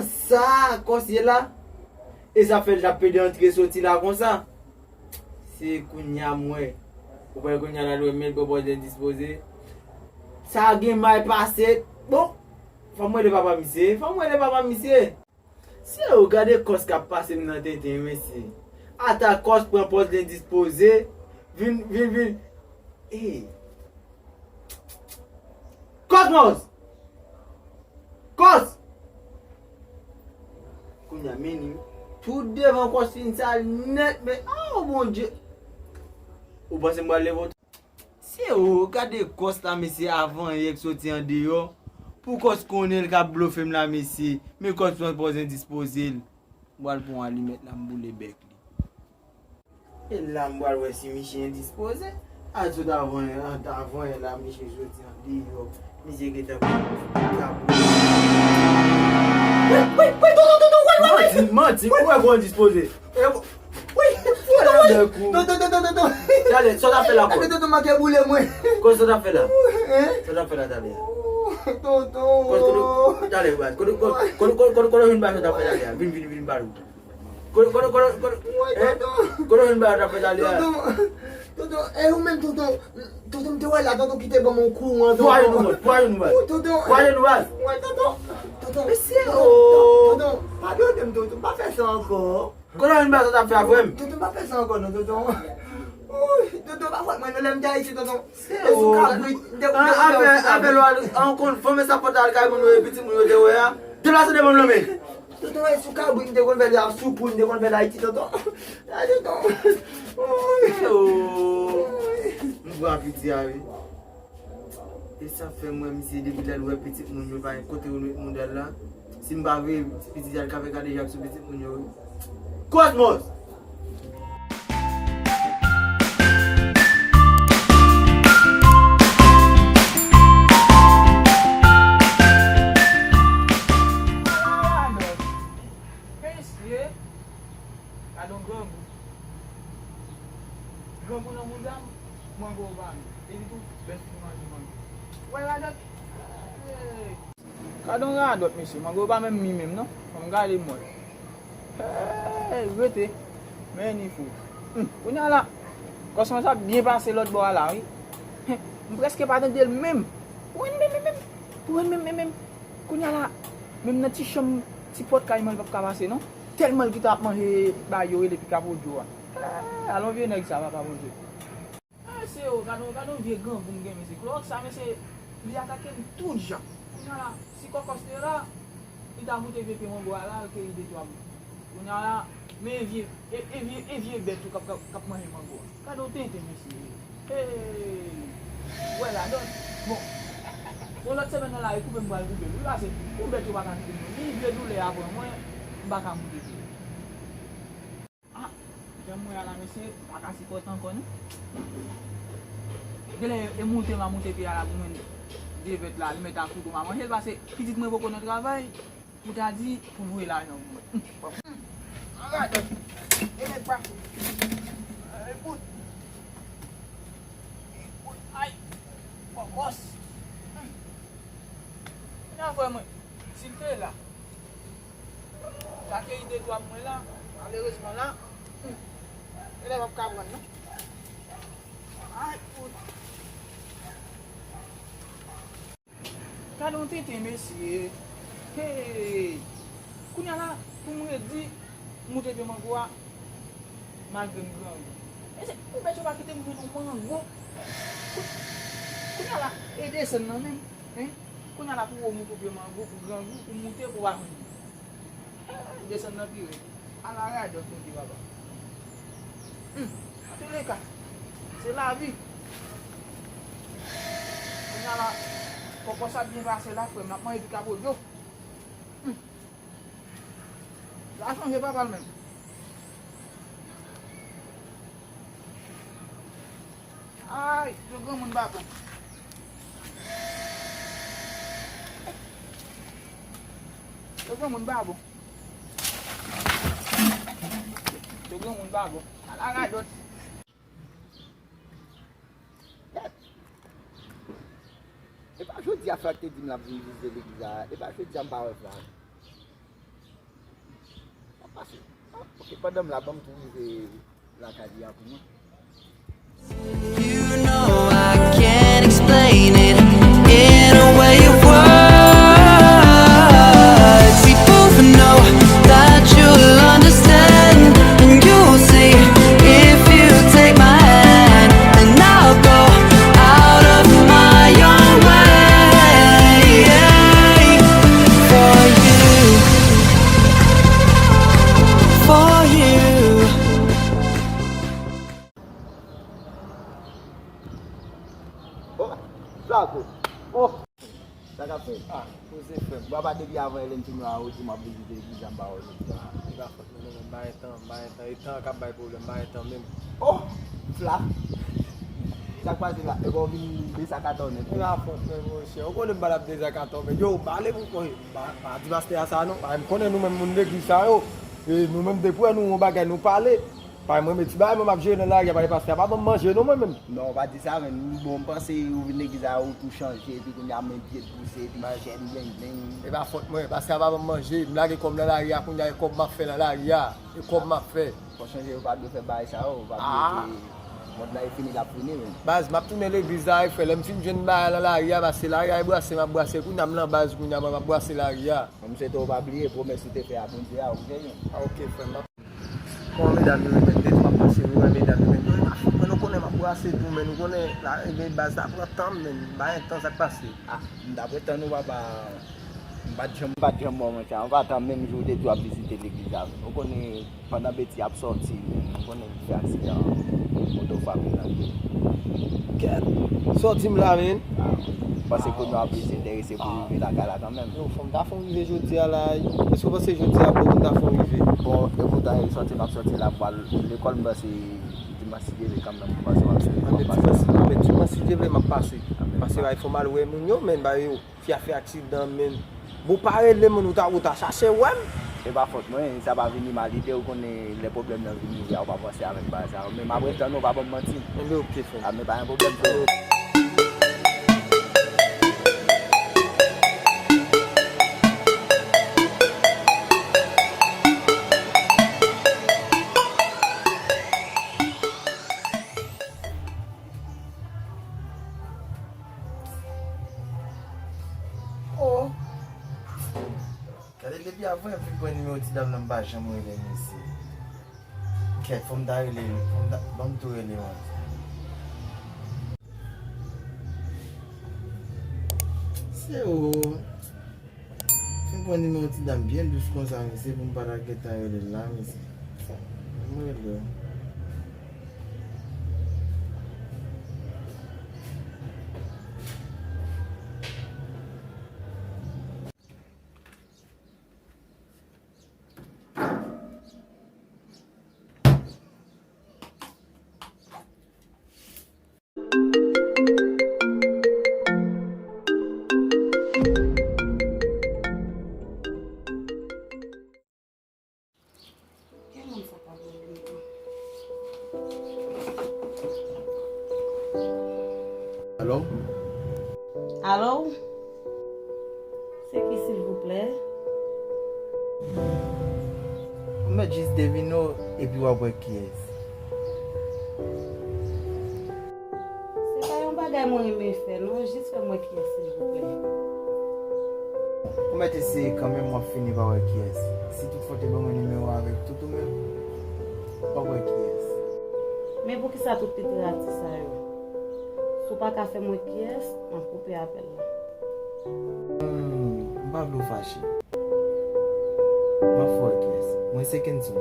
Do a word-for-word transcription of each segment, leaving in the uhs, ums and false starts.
Sa kòs ye la? E sa fè l t ap pede antre soti la konsa? Se kounye a m wè. Ou wè kounye a la l wè men l pran pòz endispoze. Sa gen may pase. Bon, fò m rele papa misye. Fò m rele papa misye. Se ou gade kòs k ap pase m nan tenten, mesye. Ata kòs pran pòz endispoze. Vin, vin, vin. Ey. Kòsmòs! Kòs! Kounye a, men li tout devan kòs fin sal nèt, men, oh, Bondye! Ou panse m pral leve w? Se ou, gade kòs la, mesye, avan yè k soti andeyò. Pou kòs konnen l k ap blofe m la, mesye. Men kòs pran pòz endispoze l. M pral pran yon alimèt la, m boule bèk li. E la m pral wè si misye endispoze. A tout avan, avan la misye soti andeyò. Misye gentan kabri. Wi, wi, wi, tonton, tonton, wi, wi, wi. Manti, manti, ou wè gon endispoze. E, wi, tonton, tonton, tonton, tonton. Talè, sa w t ap fè la ankò? Tonton, tonton, manke boule mwen. Kòman sa w t ap fè la? Hein? Sa w t ap fè la talè? Tonton. Kote, kote, talè, baz. Kote, kote, kote, kote, kote w vin ba sa w t ap fè talè a? Vin, vin, vin ba nou. Kote, kote, kote, kote, hein? Tonton. Kote w vin ba sa w t ap fè talè a? Tonton, tonton, e ou menm tonton, tonton, m te wè la, tonton ki te ban m yon kou an, tonton. Pwaje nou, baz, pwaje nou, baz. Tonton. Pwaje nou, baz. Wi, tonton. Tonton. Mesye, tonton, oh. Tonton, padone m, tonton, pa fè sa ankò. Kote w vin ba sa w t ap fè a, frè m? Tonton, pa fè sa ankò non, tonton. Wi, tonton, pa fwèt mwen non, lè m te Ayiti, tonton. E sou kabrit, m te konn fè, apèl ou al, an konn fòme sa pòt al kay moun yo, e pitit moun yo te wè a. Deplase devan m lanmen. Tonton, e sou kabrit, m te konn fè l, a sou poul, m te konn fè l Ayiti, tonton. A, tonton. Wi. Oh. M bwa piti a, wi. E sa fè m wè misye depi lè l wè pitit moun yo pa gen kote yo met moudèl la. Si m pa veye pitit al kape kadejak sou pitit moun yo. Kòsmòs! Mesye, gade yon grangou. Grangou nan bouda m, mango pa menm. E li tou bèf pou manje mango. Wè radòt. Hey. Gade yon radòt, mesye. Mango pa menm mi menm, non. Fò m gade mwen. Hey, rete. Men ni fou. Hum, kounye a la, kòsmòs ap byen pase lòt bò a la, wi. Hum, m prèske pa tande l menm. Pou en menm, menm, menm. Pou en menm, menm, menm. Kounye a la, menm nan ti chanm, ti pòt kay mwen, l p ap ka pase, non. Tèlman l gentan ap manje bay yo rele pika podyo a. Eh, alon vye nèg sa, papa Bondye. Ah, se yo, gade yon, gade yon vye grangou m gen, mesye. Klowòks sa, mesye, li atake m tout jan. Kounye a la, si kòkòs te la, li ta moute vye pye mango a la, l keyi de twa bout. Kounye a la, men vye, e, e vye, e vye bèt tou k ap, k ap, k ap manje mango a. Gade yon tenten, mesye. Hey! Wè ladan. Bon. Yon lòt semèn nan la, e koupe m pral koupe l. Wi, pase pou bèt yo pa ka kite m. Ni vye doulè a pran mwen, m pa ka moute pye. Ah, jan m wè a la, mesye, m pa ka sipòte ankò, non. Genlè, e moute m a moute pye a la pou mwen de vèt la, li mèt ak kouto m a manje l, pase pitit mwen poko nan travay. Ou ta di pou voye lajan pou mwen. Hum, hum. An radòt. E nèg pa fou. Ay, bout. Ay, bout. Ay. Bòkòs. Hum. Kounye a, frè mwen, si l te la, ta keyi de twa pou mwen la, malerezman la, hum, genlè m ap ka pran l, non. Ay, bout. Gade yon tenten, mesye. Hey! Kounye a la, pou m redi, moute pye mango a, malgre m grangou. Mesye, pou bèt yo pa kite m jwenn yon mango. Kou-, kounye a la, e desann nan menm, hein? Kounye a la, pou ou moute pye mango, pou grangou, pou moute, pou pa jwenn. Desann nan pi rèd. Ala radòt nou di papa. Hum, antouleka, se lavi. Kounye a la, kòkòs ap byen pase la, frè m, l ap manje pika podyo. Hum. L a chanje papa l menm. Ay, yo granmoun pa bon. Yo granmoun pa bon. Yo granmoun pa bon. Ala radòt. E pa jodi a Frank te di m l ap vin vizite legliz la. E pa jodi a m pa wè Frank. Pase. Ah, ok, pandan m la, ban m tou rive lakay li a pou mwen. You know I can't explain it in a way of words. We both know that you'll understand, and you'll see if you take my hand, and I'll go out of my own way for you, for you. Oh, Flaco. Oh, sa k ap fèt? Ah, poze frè m. Papa, depi avan yè lè m fin wè a ou di m ap vizite legliz la, m pa wè w jodi a. E pa fòt mwen non, men m pa gen tan, m pa gen tan. E tan an k ap bay pwoblèm, m pa gen tan menm. Oh, Fla. Sa k pase la? E bon, vin desakatò nèt. E pa fòt mwen, monchè. Ou konnen m pa t ap desakatò, men yo, pale pou mwen. Pa, pa di pastè a sa non. Pa, m konnen nou menm moun legliz sa yo. E nou menm depi w wè nou yon bagay, nou pale. Pa mwen, men ti bagay mwen m ap jere nan lari a, pa gen pastè a pa ban m manje non mwen menm. Non, pa di sa, men bon, m panse ou vin legliz la, ou tou chanje, epi kounye a men pye t pouse, epi chèn beng beng. E pa fòt mwen, pastè a pa ban m manje, m lage kòb nan lari a, kounye a e kòb m ap fè nan lari a, e kòb m ap fè. Fò chanje, ou pa dwe fè bagay sa yo, ou pa dwe te, mond la e fini, l ap fini menm. Baz, m ap tounen legliz la wi frè, lè m fin jwenn bagay nan lari a, pase lari a e brase, m ap brase, kounye a m nan baz, kounye a m ap brase lari a. Mwen m swete w pa bliye pwomès ou te fè a Bondye a, ou genyen. Ah, ok, frè m. Kòman medam yo ye, menn? Depi m ap pase, nou wè medam yo, menn. Yo, e pa fòt mwen, nou konnen m ap brase tou, menn. Nou konnen, la, e, baz la pran tan m, menn. M pa gen tan, sa k pase? Ah, m t ap ret tann ou, papa. M pa t janm, m pa t janm wè w, monchè. Anpatan, menm jou w te di w ap vizite legliz la, menn. Ou konnen, pandan Beti ap sòti, menn. Ou konnen li fè aksidan, moto frape l nan pye. Kèt, sòti m la, menn. Ah, m panse kounye a w ap vizite. Se pou rive lakay la kanmenm. Yo, fò m ta fè w rive jodi a la. Èske w panse jodi a bon pou m ta fè w rive? Bon, e poutan e sòti m ap sòti la, m pral lekòl, m panse dimanch si Dye vle kanmenm, m panse w ap sòti. Anben dimanch, anben dimanch si Dye vle m ap pase. Pase bay fò m al wè moun yo, men bay yo. Fi a fè aksidan, men. Bon, pa rele m, ou ta, ou ta chache wè m. E pa fòt mwen, sa pa vini mal ide, ou konnen lè pwoblèm nan vini, ou pa panse avèk bagay sa yo. Men m ap ret tann ou, pa ban m manti. Enben, ok, frè m. Ah, men pa gen pwoblèm, frè. Oh! Gade depi avan m fin pran nimewo ti dam nan, m pa janm rele misye. Kèt, fò m ta rele, fò m ta, ban m tou rele mwen. Se ou. Fin pran nimewo ti dam byen dous konsa, mesye, pou m pa ta gentan rele l la, mesye. Ban m rele w. Alo? Alo? Se ki, silvouplè? Ou mèt jis devine w, epi w ap wè kiyès. Se pa yon bagay mwen renmen fè, non. Jis fè m wè kiyès, silvouplè. Ou mèt eseye kanmenm, w ap fini pa wè kiyès. Si toutfwa w te ban mwen nimewo a avèk tout ou menm, w ap wè kiyès. Men poukisa tout literati sa yo? Si w pa ka fè m wè kiyès, m ap koupe apèl la. Hmm, m pa vle w fache. M ap fè w wè kiyès. Mwen se Kenson.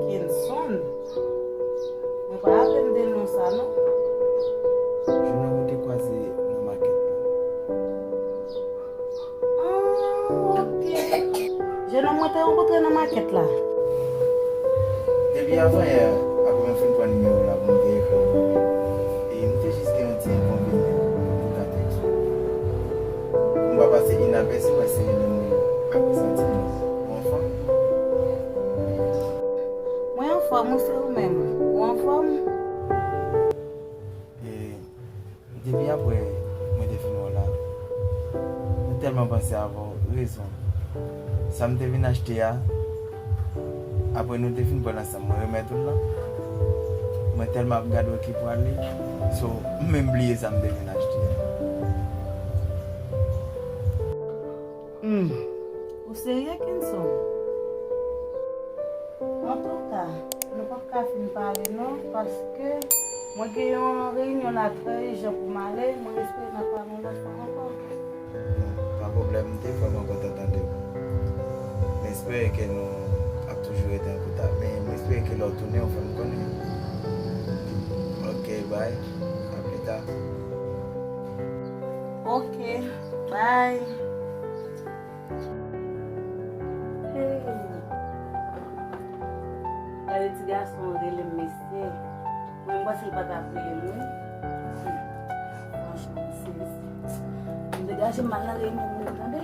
Kenson? Mwen pa raple m de non sa non. Jenòm ou te kwaze nan makèt la. Ah, ok. Jenòm mwen te rankontre nan makèt la. Depi avanyè, apre mwen fin pran nimewo w la pou m te ekri w, e m te jis gen yon ti enkonvenyan pou m ta tèks ou. Pou m pa pase inapèsi, mwen se rele m wi. Apre sa, di m, ou anfòm? Mwen anfòm, wi, se ou menm. Ou anfòm? E, depi apre mwen te fin wè w la, mwen tèlman panse avè w, rezon. Sa m te vin achte a, Apre nou te fin pran l ansanm, mwen remèt ou l lan. Mwen tèlman ap gade w ki prale, so, m menm bliye sa m te vin achte a. Hmm. Ou serye, Kenson? Antouka, nou p ap ka fin pale non, paske mwen gen yon reyinyon la trè ijan pou m ale, mwen espere n ap pale yon lòt fwa ankò. Bon, pa pwoblèm, m te vrèman kontan tande w. M espere ke nou ap toujou rete an kontak, men m espere ke lè w tounen, w fè m konnen. Ok, bye. A pli ta. Ok, bye. Hey. Gade ti gason an rele m mesye. Mwen, m panse l pa t ap rele m, wi. Franchman, mesye, mesye. M degaje m al nan reyinyon mwen, tande.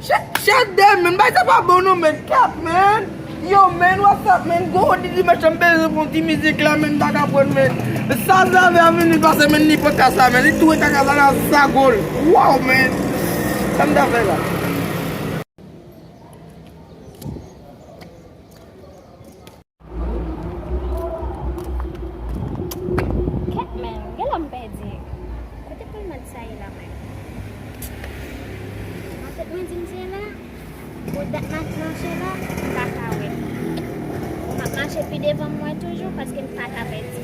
Shut, shut them, man. Bay sa pa bon non, man. Cap, man. Yo, man, what's up, man? Go di di machan bezwen pou ti mizik la, man, pa ka pran, man. Sa zave a vini pase, man, li pran kasa, man. Li touye kaka sa nan sa gol. Wow, man. Sa m ta fè la? Kèt, men, gen lè m pèdi. Kote Kolmad sa ye la menm? Antèt mwen di m se la, pou dat m ap mache la, m pa ka wè. M ap mache pi devan m wè toujou, paske m pa ka pèdi.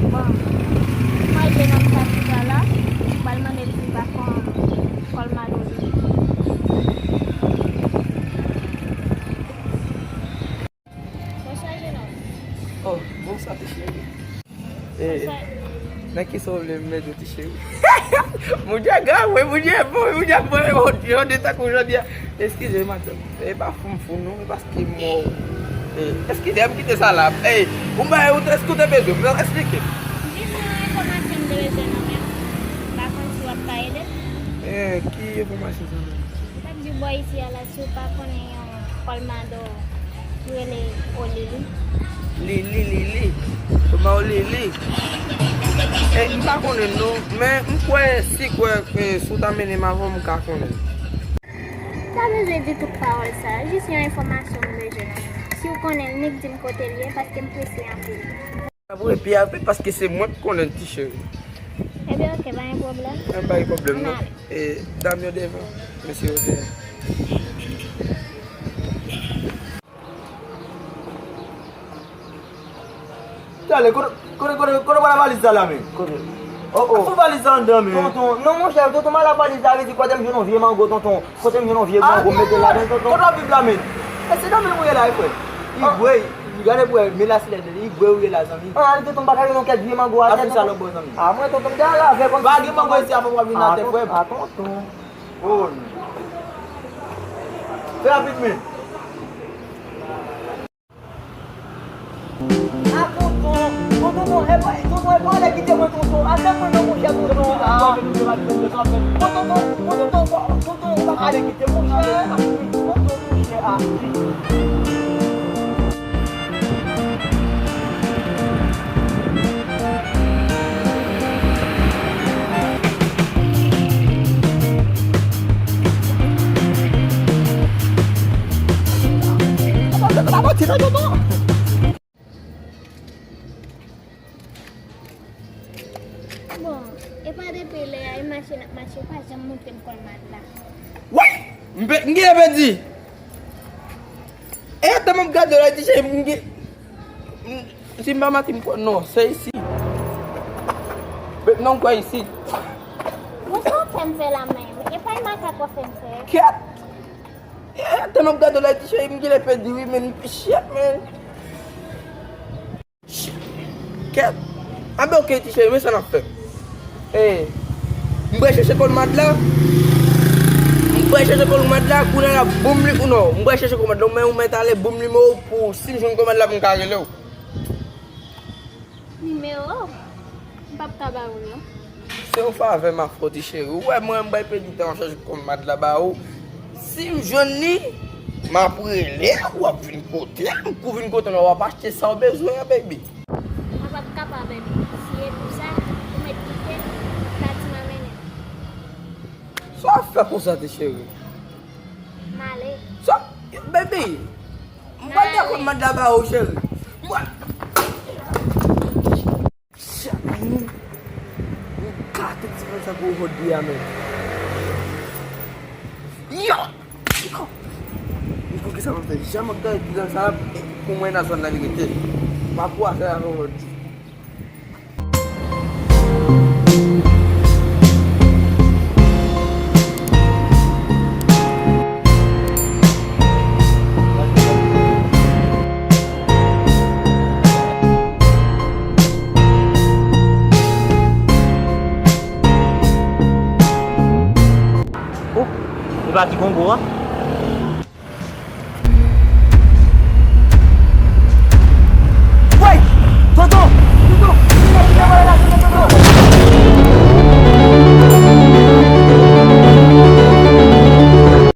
Bon, mwen jwenn nonm sa touta la, m pral mande l si l pa konn Kolmad Oli. Bonswa, jenòm. Oh, bonswa, ti cheri. Eh, nan kisa w vle m ede w, ti cheri? Bondye grav, wi, Bondye bon, wi, Bondye bon, wi, jodi tankou jodi a. Eskize, madanm. E pa fou m fou, non, e paske m wè w. Eh, eskize, m kite sa la. Eh, ou bay, ou te, èske w te bezwen m? Esplike. Jis yon enfòmasyon m te bezwen nan men w. M pa konn si w ap ka ede m. Eh, ki enfòmasyon sa menm? Sa k di bò isi a la, si w pa konnen yon Kolmado ki rele Olili. Lili, Lili. Kòman Olili? Eh, m pa konnen non, men m kwè si kwè, eh, si w ta mennen m avan m ka konnen. M pa bezwen di tout pawòl sa, jis yon enfòmasyon m bezwen nan men w. Si w konnen l, nik di m kote l ye, paske m prese anpil. Sa pou epi avè paske se mwen k konnen ti cheri. Ebyen, oke, pa gen pwoblèm. An, pa gen pwoblèm non. Ann ale. E, dam yo devan, mesye yo dèyè. Talè, kote, kote, kote, kote w pral ak valiz sa la, men? Kote? Oh, oh. Fout valiz sa anndan, men. Tonton, non, monchè, tonton, m al ak valiz la, vle di kote m jwenn yon vye mango, tonton. Kote m jwenn yon vye mango, m mete l ladan, tonton. Kote w ap viv la, men? E se nan men ou ye la, wi, frè. Igwe, gade pou wè, men la se lè, Igwe ou ye la, zanmi. Ah, tonton, m pa ka jwenn yon kèk vye mango atè, tonton. Ap fè sa lòt bò, zanmi. Ah, mwen, tonton, m te al avè, konn. Pa gen mango isi a, fò w ap vin atè, frè m. Ah, tonton. Oh, fè rapid, men. Ah, tonton, tonton, tonton, e pa, tonton, e pa ale kite mwen, tonton. Atè mwen non, monchè, tonton. Ah. Tonton, tonton, tonton, tonton, tonton, ou pa ka ale kite, monchè. Tonton, monchè, ah. Bon, e pa depi lè a, e mache n ap mache, ou pa janm montre m Kolmad la. Woy! M pe-, m genlè pèdi. E atè m ap gade w la, ti cheri, m gen, m, si m pa manti, m kwè, non, se isi. Bèt non, m kwè isi. Bon, sa w fè m fè la menm? E pa yon makak w ap fè m fè? Kèt! E atè m ap gade w la, ti cheri, m genlè pèdi, wi, men m shit, men. Kèt. Anben, oke, ti cheri, men sa n ap fè. Eh, m prale chèche Kolmad la. M Mwen chèche kòmand la, kounye a la, boum li, ou non. Mwen chèche kòmand la, men ou mèt ale, boum nimewo pou si m jwenn kòmand la pou m ka rele w. Nimewo? M p ap ka ba ou l non. Se yon favè m ap fè w ti cheri. Ou wè mwen m bay pèdi tan m ap chèche kòmand la ba ou. Si m jwenn li, m ap rele w, w ap vin kote m. Kou vin kote m la, w ap achte sa w bezwen an, baby. Mwen p ap ka pa, baby. Si e pou sa, ou mèt kite m, m pa di m a mennen. Sa w ap fè konsa, ti cheri? M ale. Sa, baby, m pral dakò m mande la ba ou, cheri. Mwen. Chak moun, ou gate ti frè sa pou ou vòt byen a menm. Yo! Yo! M konn kisa m ap fè. Jan m ap gade ti frè sa pou mwen nan zòn nan li rete. M ap wase avè w vòt. Oh, e pa ti Kongo a?